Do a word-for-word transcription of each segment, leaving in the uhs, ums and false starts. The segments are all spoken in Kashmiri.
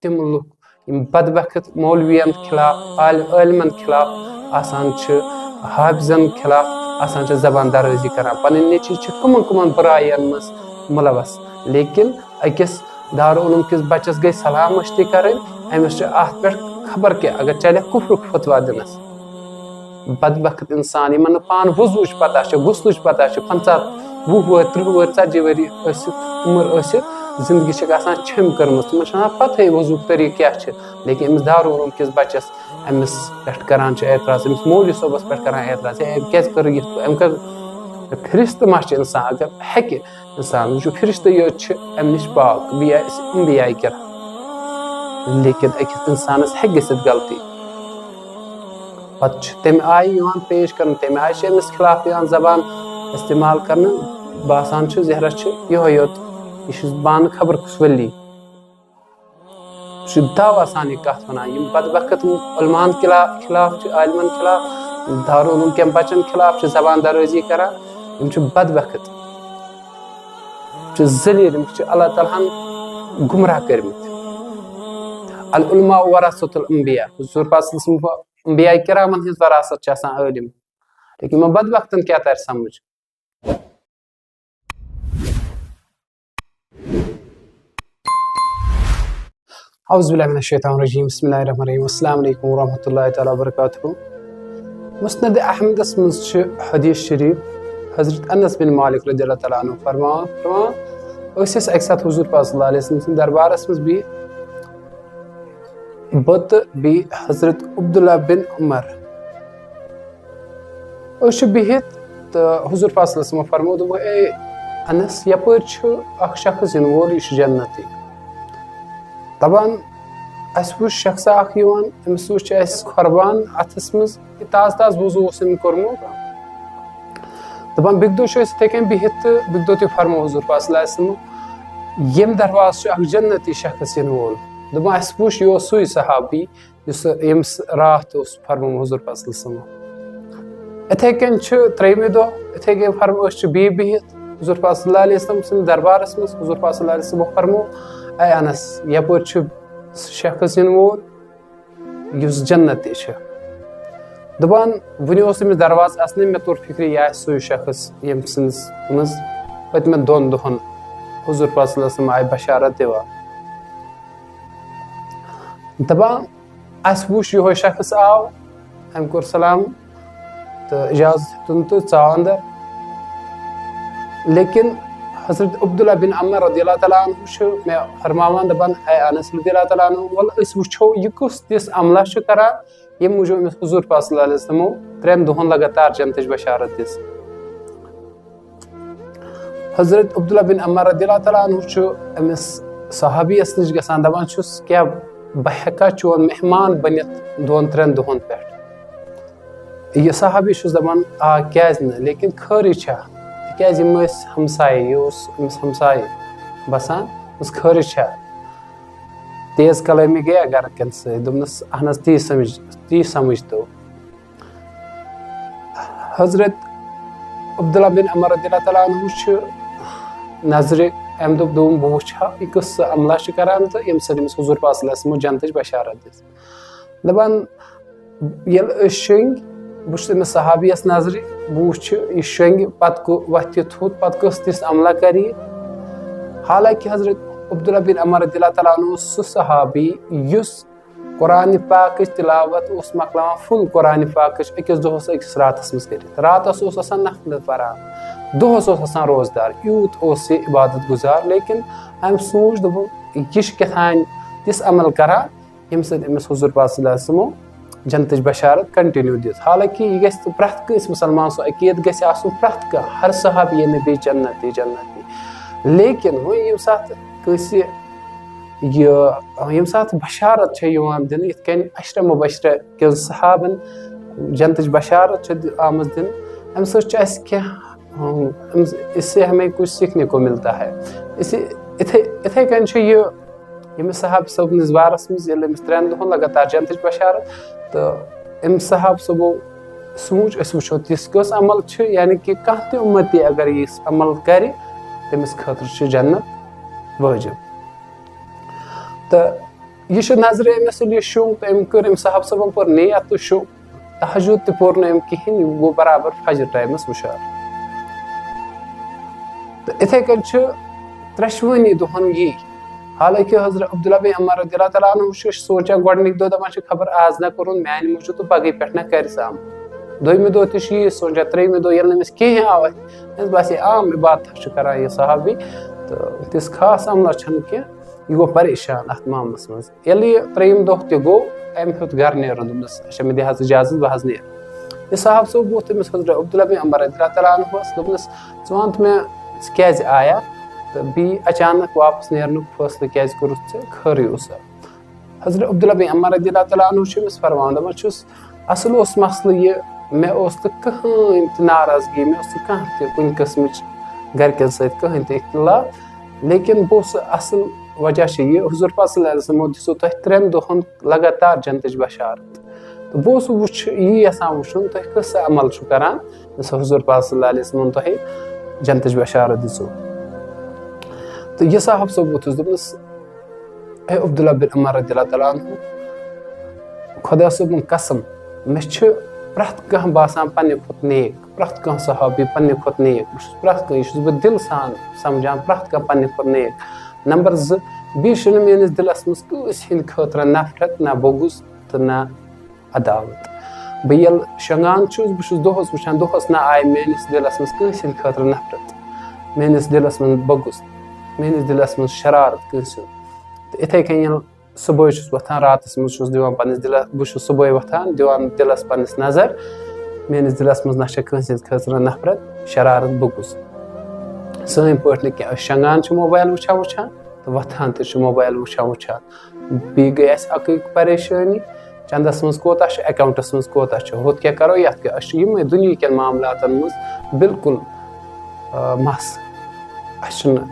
تِم لُکھ یِم بدبخت مولوین خلاف، عال-، عٲلمن خلاف آسان چھِ، حافظن خلاف آسان چھِ زبان درٲزی کران، پنٕنۍ نیٚچوۍ چھِ کٕمن کٕمن بُرایَن منٛز مُلوث۔ لیکن أکِس دارالعلوم کِس بچس گٔے صلاح مشتی کرٕنۍ، أمِس چھُ اتھ پٮ۪ٹھ خبر کیٛاہ، اگر چلہِ کفرُک فتوا دِنس۔ بدبخت انسان، یِمن نہٕ پانہٕ وضوٗچ پتہ چھِ، غسلٕچ پتہ چھِ، پنٛژاہ، وُہ وُہُر، ترٕٛہ وُہُر، ژتجی ؤری ٲسِتھ، عمر ٲسِتھ، زندگی چھکھ آسان چھٔمۍ کٔرمٕژ، تِمن چھنہٕ آسان پتہٕے وضوٗک طریٖقہٕ کیٛاہ چھِ۔ لیکن أمِس دارالعلوم کِس بچس، أمِس پٮ۪ٹھ کران چھِ اعتراض، أمِس مولوی صٲبس پٮ۪ٹھ کران اعتراض، ہے، أمۍ کیٛازِ کٔر یِتھ پٲٹھۍ؟ أمۍ کٔر، فرشتہٕ ما چھِ انسان؟ اگر ہیٚکہِ انسان، وٕچھِو، فرشتہٕ یوت چھِ امہِ نِش پاک، بیٚیہِ آسہِ انبیاء کرام۔ لیکن أکِس انسانس ہیٚکہِ گٔژھِتھ غلطی۔ پتہٕ چھُ تمہِ آیہِ یِوان پیش کرنہٕ، تمہِ آیہِ چھِ أمِس خلاف یِوان زبان استعمال کرنہٕ۔ باسان چھُ زہرس چھُ یِہوٚے یوت، یہِ چھُ بانہٕ خبر کُس ؤلی۔ چھُ دَو آسان یہِ کَتھ وَنان۔ یِم بدبخت علماہَن خلا-، خلاف چھِ، عالمَن خلاف، دارالعلوم کٮ۪ن بَچَن خلاف چھِ زبان درٲزی کران۔ یِم چھِ بدبخت، چھِ ذلیل، یِم چھِ اللہ تعالیٰ ہَن گمراہ کٔرمٕتۍ۔ العلماء ورثۃ الانبیاء، حضور پاک صلی اللہ علیہ وسلم، انبیاء کرامَن ہٕنٛز وراثت چھِ آسان عٲلِم۔ لیکن یِمَن بدبختَن کیٛاہ تَرِ سمجھ؟ اعوذ باللہ من الشیطان الرجیم، بسم اللہ الرحمن الرحیم، السلام علیکم ورحمۃ اللہ تعالیٰ وبرکاتہ۔ مسند احمدس منٛز چھِ حدیث شریف، حضرت انس بن مالک رضی اللہ تعالیٰ عنہ فرماوان، فرماوان، أسۍ ٲسۍ اَکہِ ساتہٕ حضور پاک صلی اللہ علیہ وسلم سٕنٛدِ دربارس منٛز، بیٚیہِ بہٕ تہٕ بیٚیہِ حضرت عبداللہ بن عمر۔ أسۍ چھِ بِہِتھ تہٕ حضور پاک صلی اللہ علیہ وسلمَن فرموو، دوٚپُن، "اے انس، یپٲرۍ چھُ اکھ شخص یِنہٕ وول، یہِ چھُ جنتی۔" دَپان، اَسہِ وُچھ شخصا اکھ یِوان، أمِس وُچھ اَسہِ قۄربان اَتھَس منٛز، یہِ تازٕ تازٕ وضوٗ اوس أمۍ کوٚرمُت۔ دَپان، بیٚکہِ دۄہ چھِ أسۍ یِتھَے کٔنۍ بِہِتھ تہٕ بیٚکہِ دۄہ تہِ فرموو حضور پاک صلی اللہ علیہ وسلمَن، ییٚمہِ دروازٕ چھُ اکھ جنتی شخص یِنہٕ وول۔ دَپان، اَسہِ وُچھ، یہِ اوس سُے صحابی، یُس أمِس راتھ اوس فرمومُت حضور پاک صلی اللہ علیہ وسلم۔ یِتھَے کٔنۍ چھُ ترٛیٚیِمہِ دۄہ، یِتھَے کٔنۍ فرمو، أسۍ چھِ بیٚیہِ بِہِتھ حضور پاک صلی اللہ علیہ وسلم سٕنٛدِس دربارس منٛز۔ حضور پاک صلی اللہ علیہ وسلم فرمو، اے انس، یپٲرۍ چھُ سُہ شخص یِنہٕ وول، یُس جنتی چھُ۔ دَپان، وُنہِ اوس أمِس دروازٕ اَژنٕے، مےٚ توٚر فِکرِ، یہِ آسہِ سُے شخص، ییٚمہِ سٕنٛدِس منٛز پٔتمٮ۪ن دۄن دۄہن حضور پاک صلی اللہ علیہ وسلم آیہِ بشارت دِوان۔ دَپان، اَسہِ وُچھ یِہوٚے شخص آو، أمۍ کوٚر سلام تہٕ اجازت ہیوٚتُن تہٕ ژاو اندر۔ لیکن حضرت عبداللہ بن عمر رضی اللہ تعالیٰ عنہ چھُ مےٚ فرماوان، دَپان، اے انس رضی اللہ تعالیٰ عنہ، وَلہٕ أسۍ وٕچھو یہِ کُس تِژھ عملہ چھُ کران، ییٚمہِ موٗجوٗب أمِس حضور پاک صلی اللہ علیہ وسلمو ترٛٮ۪ن دۄہن لگاتار جنتٕچ بشارت دِژ۔ حضرت عبداللہ بن عمر رضی اللہ تعالیٰ عنہ چھُ أمِس صحابیَس نِش گژھان، دَپان چھُس، کیٛاہ بہٕ ہٮ۪کا چون مہمان بٔنِتھ دۄن ترٛٮ۪ن دۄہَن پٮ۪ٹھ؟ یہِ صحابی چھُس دَپان، آ، کیٛازِ نہٕ؟ لیکن خٲرٕے چھا؟ تِکیٛازِ یِم ٲسۍ ہمسایہِ، یہِ اوس أمِس ہمسایہِ بَسان، دوٚپمَس، خٲرٕے چھا؟ تیز کلٲمی گٔیا گرٕ کٮ۪ن سۭتۍ، دوٚپنَس، اہن حظ، تی سمجھ، تی سمجھ تو۔ حضرت عبداللہ بن عمر رضی اللہ تعالیٰ عنہ چھُ نظرِ، أمۍ دوٚپ، دوٚپُن، بہٕ وٕچھِ ہا، یہِ کُس عملہ چھُ کران تہٕ ییٚمہِ سۭتۍ أمِس حضور پاک صلی اللہ علیہ وسلمو جنتٕچ بشارت دِژ۔ دَپان، ییٚلہِ أسۍ شۄنٛگۍ، بہٕ چھُس أمِس صحابیَس نظرِ، بہٕ وٕچھِ یہِ شۄنٛگہِ، پَتہٕ کو-، وۄتھِ یہِ تھوٚد، پَتہٕ کُس تِژھ عملہ کَرِ یہِ۔ حالانکہِ حضرت عبداللہ بن عمر رضی اللہ تعالیٰ عنہ اوس سُہ صحابی یُس قرآنِ پاکٕچ تلاوت اوس مۄکلاوان، فُل قرآنِ پاکٕچ أکِس دۄہَس أکِس راتَس منٛز کٔرِتھ۔ راتَس اوس آسان نفلہٕ پَران، دۄہَس اوس آسان روزدار۔ یوٗت اوس یہِ عبادت گُزار، لیکن أمۍ سوٗنٛچ، دوٚپُن، یہِ چھِ کیٛاہ تام تِژھ عمل کَران، ییٚمہِ سۭتۍ أمِس حضور پاک صلی اللہ علیہ وسلمو جنتٕچ بشارت continue دِژ۔ حالانکہِ یہِ گژھِ پرٛٮ۪تھ کٲنٛسہِ مُسلمان سُنٛد عقیٖدٕ گژھِ آسُن، پرٛٮ۪تھ کانٛہہ، ہر صحابی یہِ نبی جنتی، جنتی۔ لیکن وۄنۍ ییٚمہِ ساتہٕ کٲنٛسہِ یہِ، ییٚمہِ ساتہٕ بشارت چھےٚ یِوان دِنہٕ، یِتھ کٔنۍ عشرہ مبشرہ کٮ۪ن صحابن جنتٕچ بشارت چھےٚ دِ-، آمٕژ دِنہٕ، اَمہِ سۭتۍ چھُ اَسہِ کینٛہہ، اَمہِ، اس سے ہمیں کچھ سیکھنے کو ملتا ہے۔ اسی، اِتھے، اِتھے کٔنۍ چھُ یہِ ییٚمِس صحابہٕ صٲبنِس بارس منٛز، ییٚلہِ أمِس ترٛٮ۪ن دۄہن لگاتار جنتٕچ بشارت، تہٕ أمۍ صحابہٕ صٲبو سوٗنٛچ، أسۍ وٕچھو تِژھ کۄس عمل چھِ، یعنی کہِ کانٛہہ تہِ اُمتی اگر یِژھ عمل کرِ، تٔمِس خٲطرٕ چھِ جنت وٲجِب۔ تہٕ یہِ چھُ نظرِ أمِس ییٚلہِ یہِ شوٚنٛگ تہٕ أمۍ کٔر، أمۍ صاحب صٲبن پوٚر نیت تہٕ شوٚنٛگ۔ تہجد تہِ پوٚر نہٕ أمۍ کِہیٖنۍ، یہِ گوٚو برابر فجر ٹایمس ہُشار۔ تہٕ اِتھے کٔنۍ چھُ ترٛٮ۪شوٕنی دۄہن یی۔ حالانکہِ حضرت عبداللہ بن عمر رضی اللہ تعالیٰ عنہ چھُ سونٛچان گۄڈٕنِکۍ دۄہ، دَپان چھُ، خبر آز نہ کوٚرُن میانہِ موٗجوٗب تہٕ پگہٕے پٮ۪ٹھ نہ کرِ سُہ عمل۔ دوٚیمہِ دۄہ تہِ چھُ یی سونٛچان، ترٛیٚیمہِ دۄہ ییٚلہِ نہٕ أمِس کِہیٖنۍ آو اَتھِ، أمِس باسے عام عبادتھا چھُ کران یہِ صحابی، تہٕ تِژھ خاص عملہ چھَنہٕ کینٛہہ۔ یہِ گوٚو پریشان اَتھ معاملَس منٛز۔ ییٚلہِ یہِ ترٛیٚیِم دۄہ تہِ گوٚو، أمۍ ہیوٚت گرٕ نیرُن، دوٚپنَس، اچھا، مےٚ دِ حظ اِجازت، بہٕ حظ نیرٕ۔ یہِ صاحب صٲب ووٚتھ تٔمِس حضرت عبداللہ بن عمر رضی اللہ تعالیٰ عنہَس، دوٚپنَس، ژٕ وَن تہٕ مےٚ، ژٕ کیٛازِ آیا؟ تہٕ بیٚیہِ اچانک واپس نیرنُک فٲصلہٕ کیٛازِ کوٚرُتھ ژےٚ؟ خٲرٕے اوسا؟ حضرت عبداللہ بن عمر رضی اللہ تعالیٰ عنہ چھُ أمِس فرماوان، دَپان چھُس، اصل اوس مسلہٕ یہِ، مےٚ اوس نہٕ کٕہٕنۍ تہِ ناراضگی، مےٚ اوس نہٕ کانٛہہ تہِ کُنہِ قٕسمٕچ گرِکٮ۪ن سۭتۍ کٕہٕنۍ تہِ اختلاف، لیکن بہٕ اوسُس اصل۔ وجہ چھُ یہِ، حضور پاک صلی اللہ علیہ وسلمو دِژوٕ تۄہہِ ترٛٮ۪ن دۄہن لگاتار جنتٕچ بشارت۔ تہٕ بہٕ اوسُس وٕچھ-، یی یژھان وٕچھُن، تُہۍ کُس عمل چھِو کران، یُس حضور پاک صلی اللہ علیہ وسلمن تۄہہِ جنتٕچ بشارت دِژوٕ۔ تہٕ یہِ صاحب صٲب ووٚتھُس، دوٚپنَس، اے عبداللہ بن عمر رضی اللہ تعالیٰ عنہ، خۄدا صٲبُن قسم، مےٚ چھُ پرٛٮ۪تھ کانٛہہ باسان پننہِ کھۄتہٕ نیک، پرٛٮ۪تھ کانٛہہ صحابی پننہِ کھۄتہٕ نیک۔ بہٕ چھُس پرٛٮ۪تھ کانٛہہ، یہِ چھُس بہٕ دِل سان سمجھان، پرٛٮ۪تھ کانٛہہ پننہِ کھۄتہٕ نیک۔ نمبر زٕ، بیٚیہِ چھُنہٕ میٲنِس دِلس منٛز کٲنٛسہِ ہٕنٛدِ خٲطرٕ نفرت، نہ بغض تہٕ نہ عداوت۔ بہٕ ییٚلہِ شۄنٛگان چھُس، بہٕ چھُس دۄہس وٕچھان، دۄہس نہ آیہِ میٲنِس دِلس منٛز کٲنٛسہِ ہٕنٛدِ خٲطرٕ نفرت، میٲنِس دِلس منٛز بغض، میٲنِس دِلس منٛز شرارت کٲنٛسہِ ہُنٛد۔ تہٕ اِتھے کٔنۍ ییٚلہِ صُبحٲے چھُس وۄتھان، راتس منٛز چھُس دِوان پننِس دِلس، بہٕ چھُس صُبحٲے وۄتھان، دِوان دِلس پننِس نظر، میٲنِس دِلس منٛز نہ چھےٚ کٲنٛسہِ ہٕنٛدِ خٲطرٕ نفرت، شرارت، بغض۔ سٲنۍ پٲٹھۍ نہٕ کینٛہہ، أسۍ شۄنٛگان چھِ موبایل وٕچھان وٕچھان تہٕ وۄتھان تہِ چھِ موبایل وٕچھان وٕچھان۔ بیٚیہِ گٔے اَسہِ اَکٕے پریشٲنی، چندس منٛز کوٗتاہ چھُ، اکاؤنٹس منٛز کوٗتاہ چھُ، ہُتھ کیٛاہ کرو، یَتھ کیٛاہ۔ أسۍ چھِ یِمے دُنیہٕکٮ۪ن معاملاتن منٛز بالکل، آ، مَس۔ اَسہِ چھُنہٕ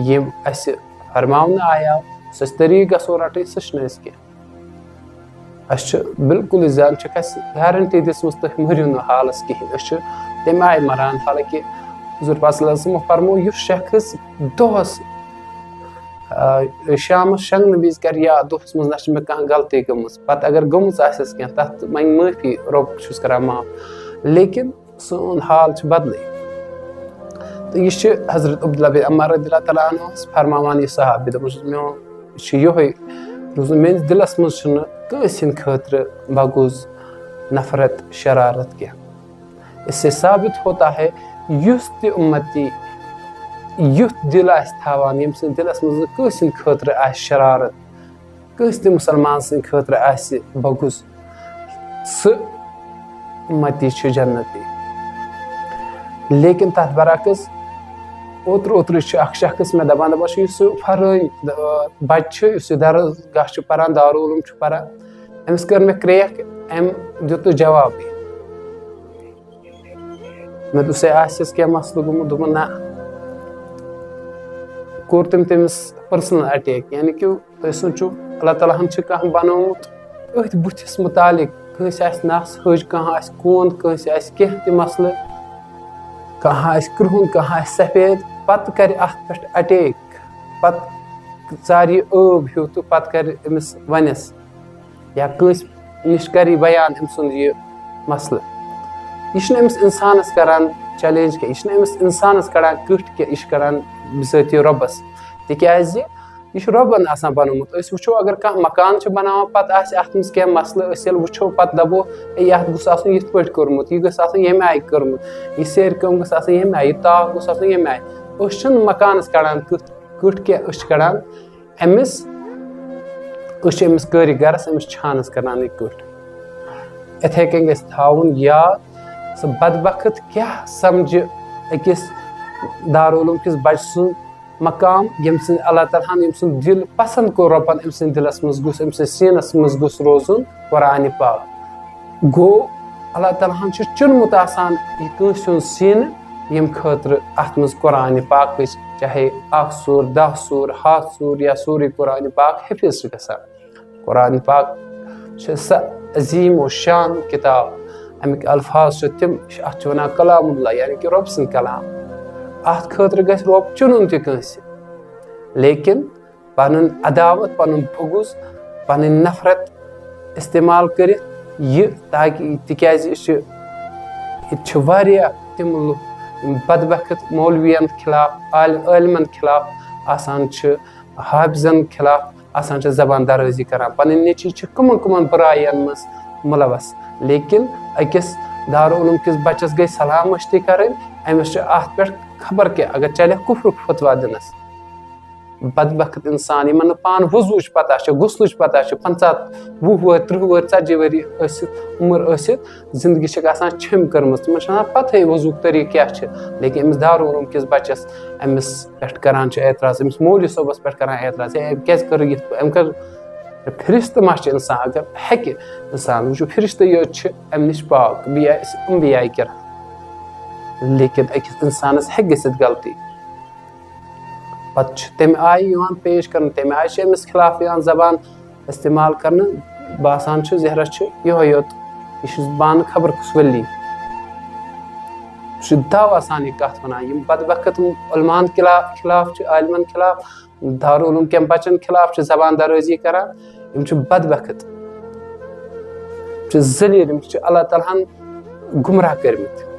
یِم اَسہِ فرماونہٕ آیاو، سُہ اَسہِ طریٖقہٕ گژھو رَٹٕنۍ، سُہ چھُنہٕ اَسہِ کینٛہہ۔ اَسہِ چھُ بالکلٕے زیادٕ چھَکھ اَسہِ گارنٹی دِژمٕژ، تُہۍ مٔرِو نہٕ حالَس کِہیٖنۍ۔ أسۍ چھِ تَمہِ آیہِ مَران، حالانکہِ حضور پاک صلی اللہ علیہ وسلمو فرموو، یُس شخص دۄہَس، آ، شامَس شۄنٛگنہٕ وِزِ کَرِ یا دۄہَس منٛز نہ چھِ مےٚ کانٛہہ غلطی گٔمٕژ، پَتہٕ اگر گٔمٕژ آسٮ۪س کینٛہہ، تَتھ منٛگہِ معٲفی، رۄب چھُس کَران معاف۔ لیکِن سون حال چھُ بدلٕے۔ تہٕ یہِ چھُ حضرت عبداللہ بن عمر رضی اللہ تعالیٰ عنہس فرماوان، یہِ صحابی، دَپان چھُس، میون چھُ یِہوٚے روٗزمُت، میٲنِس دِلس منٛز چھُنہٕ کٲنٛسہِ ہٕنٛدِ خٲطرٕ بغض، نفرت، شرارت کینٛہہ۔ اس سے ثابت ہوتا ہے، یُس تہِ اُمتی یُتھ دِل آسہِ تھاوان، ییٚمہِ سٕنٛدِ دِلس منٛز نہٕ کٲنٛسہِ ہٕنٛدِ خٲطرٕ آسہِ شرارت، کٲنٛسہِ تہِ مُسلمان سٕنٛدِ خٲطرٕ آسہِ بغض، سُہ اُمتی چھُ جنتی۔ لیکن تَتھ برعکس، اوترٕ اوترٕ چھُ اکھ شخص مےٚ دَپان، دَپان چھُ، یُس سُہ فَرٲنۍ، آ، بَچہٕ چھُ، یُس یہِ درس گاہ چھُ پَران، دارالعلوم چھُ پَران، أمِس کٔر مےٚ کرٛیک، أمۍ دیُت نہٕ جوابٕے۔ مےٚ دوٚپ، "ہے، آسٮ۪س کینٛہہ مسلہٕ گوٚمُت؟" دوٚپُن، "نہ۔" کوٚر تٔمۍ تٔمِس پٔرسنل اٹیک، یعنی کہِ تُہۍ سوٗنٛچِو، اللہ تعالیٰ ہن چھُ کانٛہہ بنوومُت أتھۍ بُتھِس مُتعلق، کٲنٛسہِ آسہِ نس ہٕج، کانٛہہ آسہِ کون، کٲنٛسہِ آسہِ کینٛہہ تہِ مسلہٕ، کانٛہہ آسہِ کرٛہُن، کانٛہہ آسہِ سفید، پتہٕ کرِ اتھ پٮ۪ٹھ اٹیک، پتہٕ ژارِ یہِ ٲب ہیوٗ تہٕ پتہٕ کرِ أمِس ونٮ۪س یا کٲنٛسہِ نِش کرِ یہِ بیان أمۍ سُنٛد یہِ مسلہٕ۔ یہِ چھُنہٕ أمِس انسانس کران چیلنج کینٛہہ، یہِ چھُنہٕ أمِس انسانس کڑان کٕٹھ کینٛہہ، یہِ چھُ کڑان بذٲتی رۄبس، تِکیازِ یہِ چھُ رۄبن آسان بنوومُت۔ أسۍ وٕچھو، اگر کانٛہہ مکان چھُ بناوان، پتہٕ آسہِ اتھ منٛز کینٛہہ مسلہٕ، أسۍ ییٚلہِ وٕچھو، پتہٕ دپو، "ہے، یہِ اتھ گوٚژھ آسُن یِتھ پٲٹھۍ کوٚرمُت، یہِ گوٚژھ آسُن ییٚمہِ آیہِ کوٚرمُت، یہِ سیرِ کٲم گٔژھ آسٕنۍ ییٚمہِ آیہِ، یہِ تاکھ گوٚژھ آسُن ییٚمہِ آیہِ۔" أسۍ چھِنہٕ مکانس کڑان کٕٹھ، کٕٹھ کینٛہہ، أسۍ چھِ کڑان أمِس، أسۍ چھِ أمِس کٲرِگرس، أمِس چھانس کران یہِ کٕٹھ۔ اِتھے کٔنۍ گژھِ تھاوُن یاد، سُہ بدبخت کیٛاہ سمجھِ أکِس دارالعلوم کِس بچہٕ سُنٛد مقام، ییٚمہِ سٕنٛدِ اللہ تعالیٰ ہن، ییٚمہِ سُنٛد دِل پسند کوٚر رۄبن، أمۍ سٕنٛدِ دِلس منٛز گوٚژھ، أمۍ سٕنٛدِ سیٖنس منٛز گوٚژھ روزُن قرآنِ پاک۔ گوٚو، اللہ تعالیٰ ہن چھُ چُنمُت آسان یہِ کٲنٛسہِ ہُنٛد سیٖنہٕ، ییٚمہِ خٲطرٕ اتھ منٛز قرآنِ پاکٕچ چاہے اکھ سوٗر، دَہ سوٗر، ہَتھ سوٗر یا سورُے قرآنِ پاک حفظ چھُ گژھان۔ قرآن پاک چھِ سۄ عظیم و شان کتاب، اَمِکۍ الفاظ چھِ تِم، اتھ چھِ ونان کلام اللہ، یعنی کہِ رۄب سُنٛد کلام۔ اتھ خٲطرٕ گژھِ رۄب چُنُن تہِ کٲنٛسہِ، لیکن پنُن عداوت، پنُن بغض، پنٕنۍ نفرت استعمال کٔرِتھ یہِ، تاکہِ، تِکیازِ یہِ چھِ، ییٚتہِ چھِ واریاہ تِم لُکھ یِم بدبخت مولوین خلاف، عال-، عٲلمن خلاف آسان چھِ، حافظن خلاف آسان چھِ زبان درٲزی کران۔ پنٕنۍ نیٚچی چھِ کٕمن کٕمن بُرایَن منٛز مُلوث، لیکن أکِس دارالعلوم کِس بچس گٔے صلاح مشتی کرٕنۍ، أمِس چھِ اتھ پٮ۪ٹھ خبر کیٛاہ، اگر چلہِ کُفرُک فتوا دِنس۔ بدبخت انسان، یِمن نہٕ پانہٕ وضوٗچ پتہ چھِ، غسلٕچ پتہ چھِ، پنٛژاہ، وُہ وُہٕرۍ، ترٕٛہ وُہٕرۍ، ژتجی ؤری ٲسِتھ، عمر ٲسِتھ، زندگی چھکھ آسان چھٔمۍ کٔرمٕژ، تِمن چھنہٕ آسان پتہٕے وضوٗک طریٖقہٕ کیٛاہ چھِ۔ لیکن أمِس دارالعلوم کِس بچس، أمِس پٮ۪ٹھ کران چھِ اعتراض، أمِس مولوی صٲبس پٮ۪ٹھ کران اعتراض، "ہے، أمۍ کیازِ کٔر یِتھ پٲٹھۍ؟ أمۍ کٔر"، فرشتہٕ ما چھِ انسان؟ اگر ہیٚکہِ انسان، وٕچھِو، فرشتہٕ یوت چھِ امہِ نِش پاک، بیٚیہِ ٲسۍ انبیاء کرام۔ لیکن أکِس انسانس ہیٚکہِ گٔژھِتھ غلطی۔ پتہٕ چھِ تمہِ آیہِ یِوان پیش کرنہٕ، تمہِ آیہِ چھِ أمِس خلاف یِوان زبان استعمال کرنہٕ۔ باسان چھُ زہرس چھُ یِہوٚے یوت، یہِ چھُ پانہٕ خبر کُس ؤلی۔ سُہ چھُ دعویٰ سان یہِ کتھ ونان۔ یِم بدبخت علماہن خلا-، خلاف چھِ، عالمن خلاف، دارالعلوم کٮ۪ن بچن خلاف چھِ زبان درٲزی کران۔ یِم چھِ بدبخت، یِم چھِ ذلیل، یِم چھِ اللہ تعالیٰ ہن گمراہ کٔرمٕتۍ۔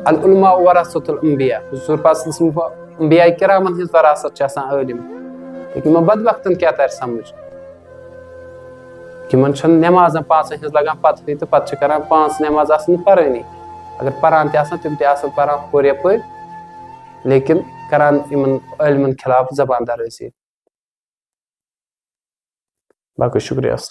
العلماء ورثۃ الانبیاء، حضور پاک صلی اللہ علیہ وسلم، انبیاء کرامن ہٕنٛز وراثت چھِ آسان عٲلم۔ لیکن یِمن بدبختن کیٛاہ ترِ سمجھ؟ یِمن چھنہٕ نٮ۪مازن پانٛژن ہٕنٛز لگان پتہٕے تہٕ پتہٕ چھِ کران پانٛژھ نٮ۪ماز آسان نہٕ پرٲنی۔ اگر پران تہِ آسان، تِم تہِ آسان پران ہورٕ یپٲرۍ، لیکن کران یِمن عٲلمن خلاف زبان درٲزی۔ باقٕے شُکریہ، السلام۔